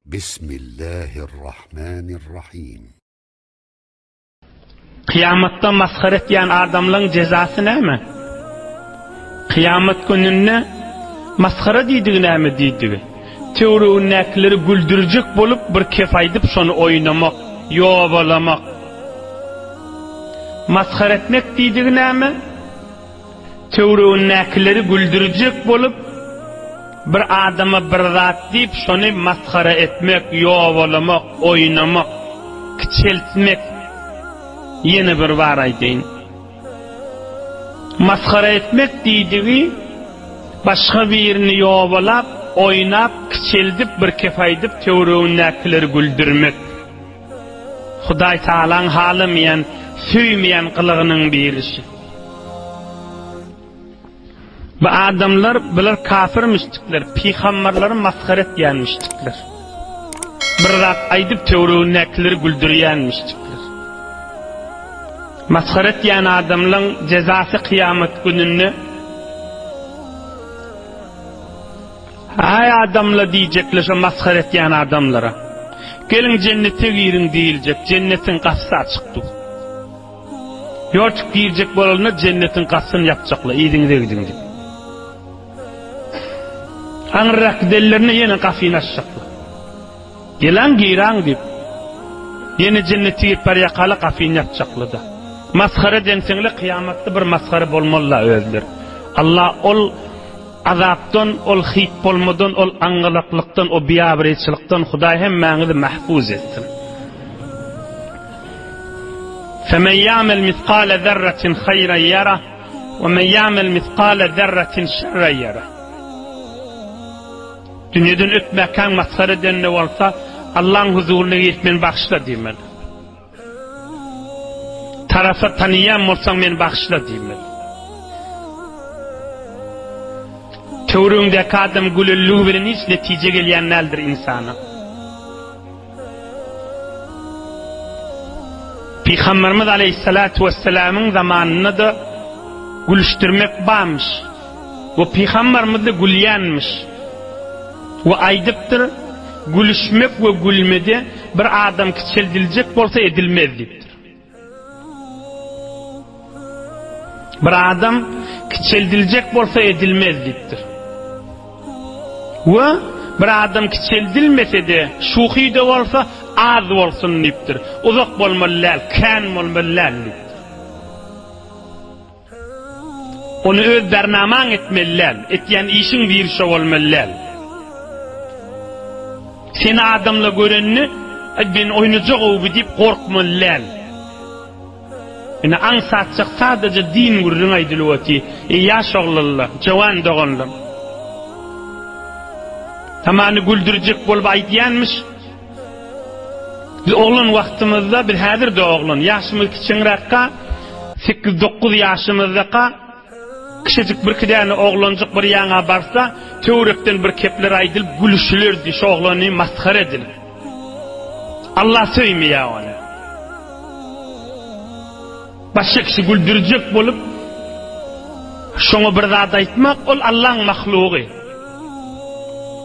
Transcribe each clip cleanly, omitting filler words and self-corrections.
Bismillahirrahmanirrahim. Kyýamatda masgara etýän adamlaň jezasy näme? Kyýamat gününde masgara diýdigi näme diýdigi? Töweregindäkileri güldürjek bolup bir kef aýdyp şony oýnamak, ýobalamak. Masgara etmek diýdigi näme? Töweregindäkileri güldürjek bolup, bir adama bir zat diýip, şony masgara etmek, ýobalamak, oýnamak, kiçeltmek. Ýene bir bar aýdaýyn. Masgara etmek diýdigi, başga birini ýobalap, oýnap, kiçeldip, bir kep aýdyp, töweregindäkileri güldürmek. Hudaý Tagalaň halamaýan, söýmeýän gylygynyň biri şu. Bu adamlar, bular kafir müşrikler, pygamberleri masgara etýän müşrikler. Bir zat aýdyp töweregindäkileri güldürýän müşrikler. Masgara etýän adamlaryň jezasy kyýamat gününde Aý adamla diýjekle şo masgara etýän adamlara. Geliň jennete giriň diýiljek, jennetiň gapysy açyk dur. Ýorçuk girjek bolanda jennetiň gapysyny ýapjaklar, yzyňyza gidiň diýip. Aňyrrak gidenlerinde ýene gapyny açjaklar. Gelaň giraň diýip. Ýene jennete girip barýakala gapyny ýapjaklar-da. Masgara edensiňle kyýamatda bir masgara bolmaly-la özleri. Allah ol Azapdan, ol hyýt bolmadan, ol aňňalaklykdan, o biabraýçylykdan Hudaý hemmäňizi mahfuz etsin. Femen ýamel miskale zerratin haýran ýara, we men ýamel miskale zerratin şerren ýara. Dünýeden ötmäkäň masgara edende bolsa, Allaň huzuryna girip meni bagyşla diýmeli. Tarapa tanyýan bolsaň meni bagyşla diýmeli. Töweregiňdäki adam gülelligi bilen hiç netije gelýän däldir ynsana. Pygamberimiz aleyhissalatu vesselamyň zamanynda-da gülüşdirmek barmyş. We pygamberimiz-de gülýänmiş. We aýdypdyr, Gülüşmek we gülmede bir adam kiçeldiljek bolsa edilmez diýipdir. Bir adam kiçeldiljek bolsa edilmez diýipdir. We bir adam kiçeldilmese-de, şuhy-da bolsa az bolsun diýipdir. Uzak bolmaly däl, kän bolmaly däl diýipdir. Ony öz bernamaň etmeli däl. Etýän işiň biri şo bolmaly däl. Seni adamlar görende, Aý, meni oýnajak-ow bu diýip gorkmaly däl. Ine, aňsatjak sadaja din gürrüň aýdylyp otyr. Eý, ýaş oglanlar, jowan doganlar. Tamany güldürjek bolup aýdýanmyş. Biz oglan wagtymyzda, biz häzir-de oglan, ýaşymyz kiçeňräkka, sekiz-dokuz ýaşymyzdaka, kiçijik birki däne oglanjyk bir ýaňa barsa, töwerekden bir kepler aýdylyp gülüşilerdi, şo oglany masgara edilip. Allah söýmeýär ony. Başga kişi güldürjek bolup, şoňa bir zat aýtmak, ol Allaň mahlugy.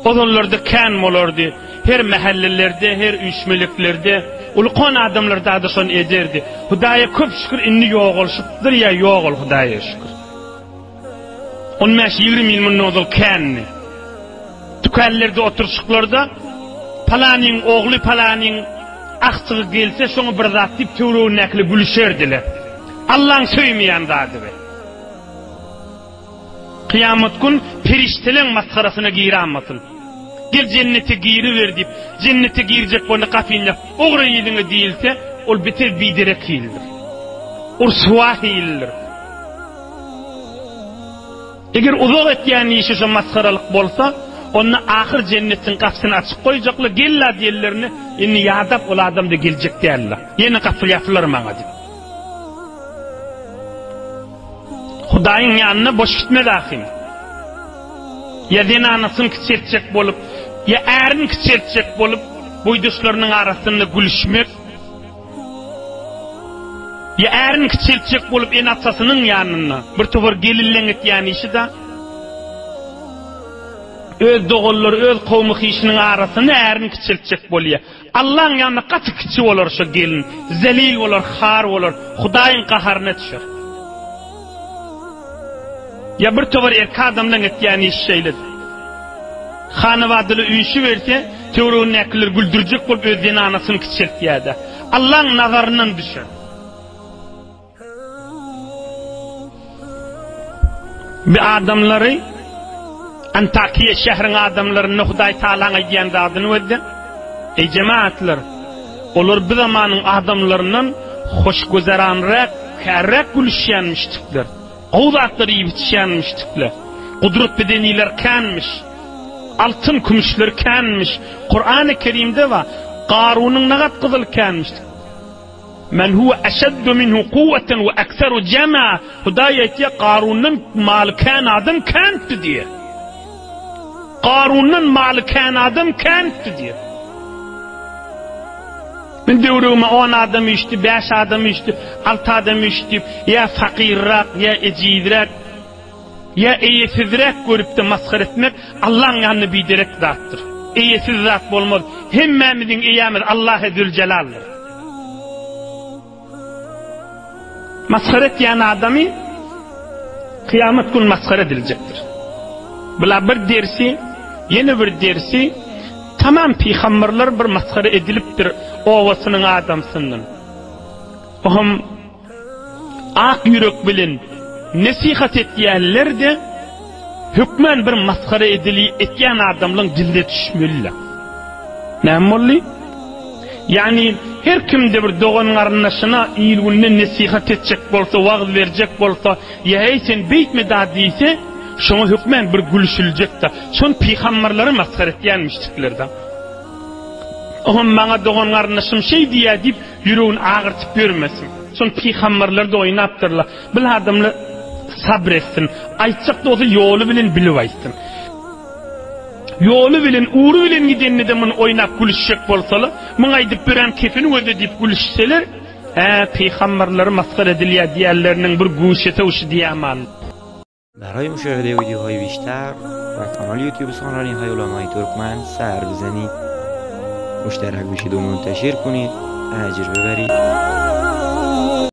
Ozallarda kän bolardy. Her mähellelerde, her üýşmeleklerde ulkan adamlar dada şony ederdi. Hudaýa köp şükür indi ýogalşypdyr ýa ýok ol Hudaýa şükür. On bäş-ýigrimi ýyl mundan ozal kändi. Tükänlerde oturyşyklarda palanyň ogly, palanyň agtygy gelse şoňa bir zat diýip töweregindäkiler gülüşerdiler. Allaň söýmeýän zady be. Kyýamat gün perişdeleň masgarasyna girämasyn. Gel jennete giriber diýip, jennete girjek bolanda gapyny ýapyp, ugra yzyňa diýilse, ol beter biderek hildir. Ursuwa hildir. Eger uzak etýän işi şo masgaralyk bolsa, onda ahyr jennetiň gapysyny açyk goýjaklar, gel-la diýenlerinde, indi ýadap ol adam-da geljek däl-la. Ýene gapy ýapylar maňa diýip. Hudaýyň ýanyna boş gitmez ahym. Ýa zenanasyny kiçeltjek bolup, ýa ärini kiçeltjek bolup, boýdaşlarynyň arasynda gülüşmek, ýa ärini kiçeltjek bolup ene-atasynyň ýanynda bir topar gelinleň etýän işi-da. Öz doganlary, öz kowmy-hyşynyň arasynda ärini kiçeltjek bolýar. Allaň ýanynda gaty kiçi bolar şo gelin, zelil bolar, har bolar, Hudaýyň gaharyna düşer. Ýa bir towar erkek adamlaň etýän işi şeýledir. Hanabadyly üýşüberse, töweregindäkileri güldürjek bolup öz zenanasyny kiçeltýär-de. Allaň nazaryndan düşer. Bi adamlary Antakiýa şähriň adamlaryna Hudaý Tagalaň aýdýan zadyny gözle. Eý jemaatlar, olar bi zamanyň adamlaryndan hoşgüzeranrak, kärräk gülüşýänmişdikler. Gowy zatlar iýip içýänmişdikler. Gudrat bedeniler känmiş. Altyn kümüşler känmiş. Kurany Kerimde bar. Garunyň nagat gyzyly känmişdik. Men huwe eşeddu minhu kuwweten we ekseru jema, Hudaý aýtýar, Karundan maly kän adam känpdi diýýär. Karundan maly kän adam känpdi diýýär. Men döwregime on adam üýşdi, bäş adam üýşdi, alty adam üýşdi diýip, ýa fakyrrak, ýa ejizräk, Ýa eýesizräk görüpde masgara etmek Allaň ýanynda biderek zatdyr. Eýesiz zat bolmaz. Hemmämiziň eýämiz Allahy Züljelaldyr. Masgara etýän adamy kyýamat gün masgara ediljekdir. Bula bir dersi, ýene bir dersi tamam pygamberler bir masgara edilipdir obasynyň adamsyndan. Ohm Ak ýürek bilen nesihat etýänler-de hökmän bir masgara edili etýän adamlaň diline düşmeli-le. Näme boldy? Ýagny her kimde bir dogan-garyndaşyna il-günden nesihat etjek bolsa, wagyz berjek bolsa, ýa heý sen beýtme-da diýse, şoňa hökmän bir gülüşiljek-de. Şony pygamberleri masgara etýänmişdikler-de. Oňam maňa dogan-garyndaşym şeý diýýär diýip, Ýüregini agyrtyp ýörmesin. Şony pygamberler-de oýnapdyrlar. Bil adamlar sabr etsin. Aýtjak bolsa ýoly bilen bilip aýtsyn. Ýoly bilen, ugry bilen gidende-de muny oýnap gülüşjek bolsalar, muň aýdyp bören kepini gözle diýip gülüşseler, hä, pygamberleri masgara edilýär diýenleriniň bir güşesi şu diýäman. برای مشاهده ویدیوهای بیشتر و کانال یوتیوب سخنرانی های علمای ترکمن سر بزنید مشترک بشید و منتشر کنید اجر ببرید.